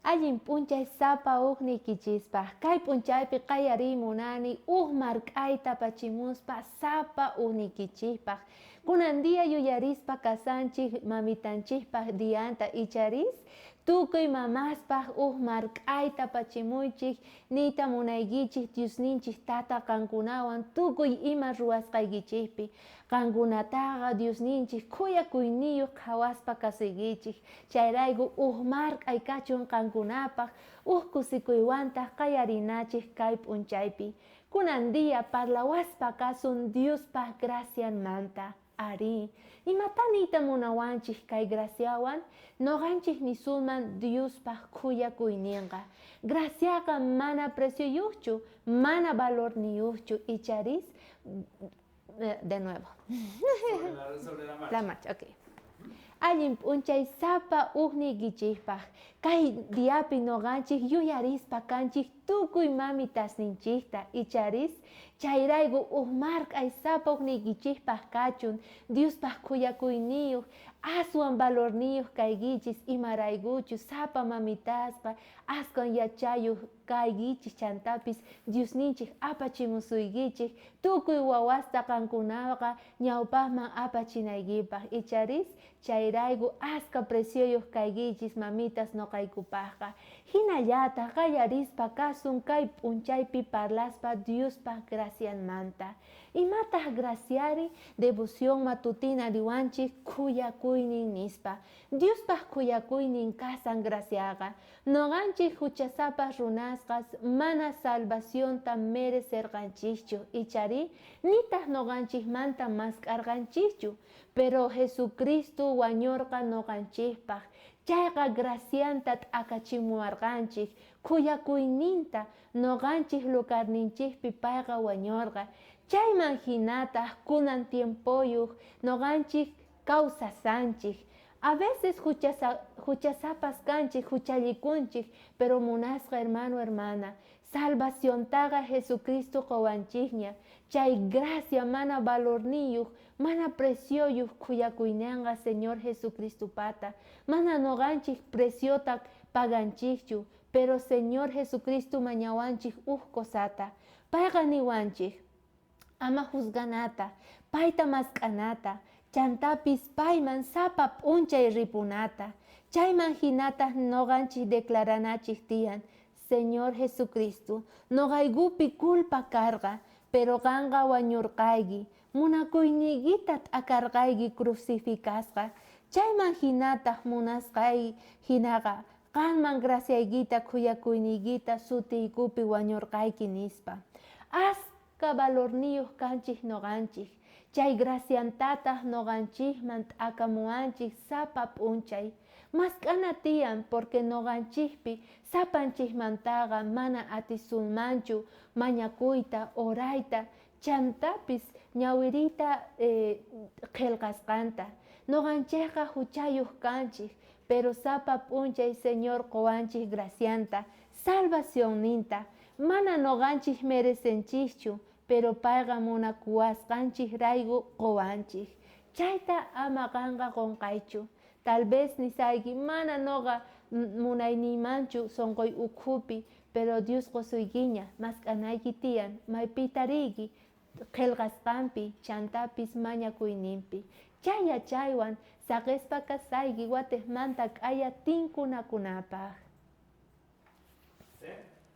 Allin p'unchay sapa ujniykichispaj. Kay p'unchaypi qayariy munani uj mark'ayta apachimuspa sapa ujniykichijpaj. Kunan día yuyarispa kasanchij mamitanchijpaj dianta icharis tukuy mamaspaj uj mark'ayta apachimuychij niyta munaykichij Diosninchij Tata qankunawan tukuy ima ruwasqaykichijpi. Qankunataqa Diosninchej khuyakuyniyoj qhawaspa kasuykichej. Chayrayku uj mark'ay kachun qankunapaj, uj kusikuywantaj qayarinachej kay p'unchaypi. Kunan día parlawaspa kasun Diospa gracianmanta. Arí, imatá niyta munawanchej kay graciawan? Noqanchej nisunman Diospa khuyakuynenqa. Graciaqa mana precioyojchu, mana valorniyojchu, icharis? De nuevo. Sobre la marcha. La marcha, ok. Allin p'unchay sapa ujniykichejpaj. Kay diapi noqanchej yuyarispa kanchej tukuy mamitasninchejta, icharis? Chayrayku uj mark'ay sapa ujniykichejpaj kachun, Diospaj khuyakuyniyoj, aswan valorniyoj kaykichis, imaraykuchus sapa mamitasqa aswan yachayoj kaykichej chantapis Diosninchej apachimusuykichej tukuy wawasta qankunaqa ñawpajman apachinaykipaj, icharis? Chayrayku askha precioyoj kaykichis mamitas noqaykupajqa. Jinallataj qallarispa kasun kay p'unchaypi parlaspa Diospaj gracianmanta. Imataj graciari? Devoción matutina riwanchej khuyakuynin nispa. Diospaj khuyakuynin kasan graciaqa. Noqanchej juchasapa runasqas mana salvacionta merecerqanchejchu, icharí? Nitaj noqanchejmanta mask'arqanchejchu. Pero Jesucristo wañorqa noqanchejpaj, chayqa gracianta t'akachimuwarqanchej, khuyakuyninta, noqanchej lugarninchejpi payqa wañorqa. Chayman jinataj kunan tiempoyoj noqanchej kawsasanchej. A veces juchasapas kanchej, juchallikunchej, pero munasqa hermano, hermana, salvaciontaqa Jesucristo qowanchejña. Chay gracia mana valorniyoj, mana precioyoj khuyakuynenqa Señor Jesucristopata. Mana noqanchej preciota paganchejchu, pero Señor Jesucristo mañawanchej uj cosata. Payqa niwanchej, ama juzganata, payta mask'anata, chantapis payman sapa p'unchay ripunata. Chayman jinataj noqanchej declaranachej tiyan, Señor Jesucristo, noqaykupi culpa karqa, pero qanqa wañorqayki, munakuyniykita t'akarqayki crucificasqa. Chayman jinataj munasqay jinaqa, qanman graciaykita khuyakuyniykita sutiykupi wañorqayki nispa. Askha valorniyoj kanchej noqanchej, chay graciantataj noqanchejman t'akamuwanchej sapa p'unchay. Mask'ana tiyan porque noqanchejpi sapanchejmantaqa mana atisunmanchu mañakuyta, orayta, chantapis ñawiriyta qhelqasqanta. Noqanchejqa juchayoj kanchej, pero sapa p'unchay Señor qowanchej gracianta, salvacionninta. Mana noqanchej merecenchejchu, pero payqa munakuwasqanchejrayku qowanchej. Chayta ama qanqa qonqaychu. Tal vez nisayki, mana noqa munayniymanchu sonqoy ukhupi, pero Dios qosuykiña, mask'anayki tiyan, maypita riyki, qhelqasqanpi, chantapis mañakuyninpi. Chay yachaywan saqespa kasayki watejmanta k'aya tinkunakunapaj.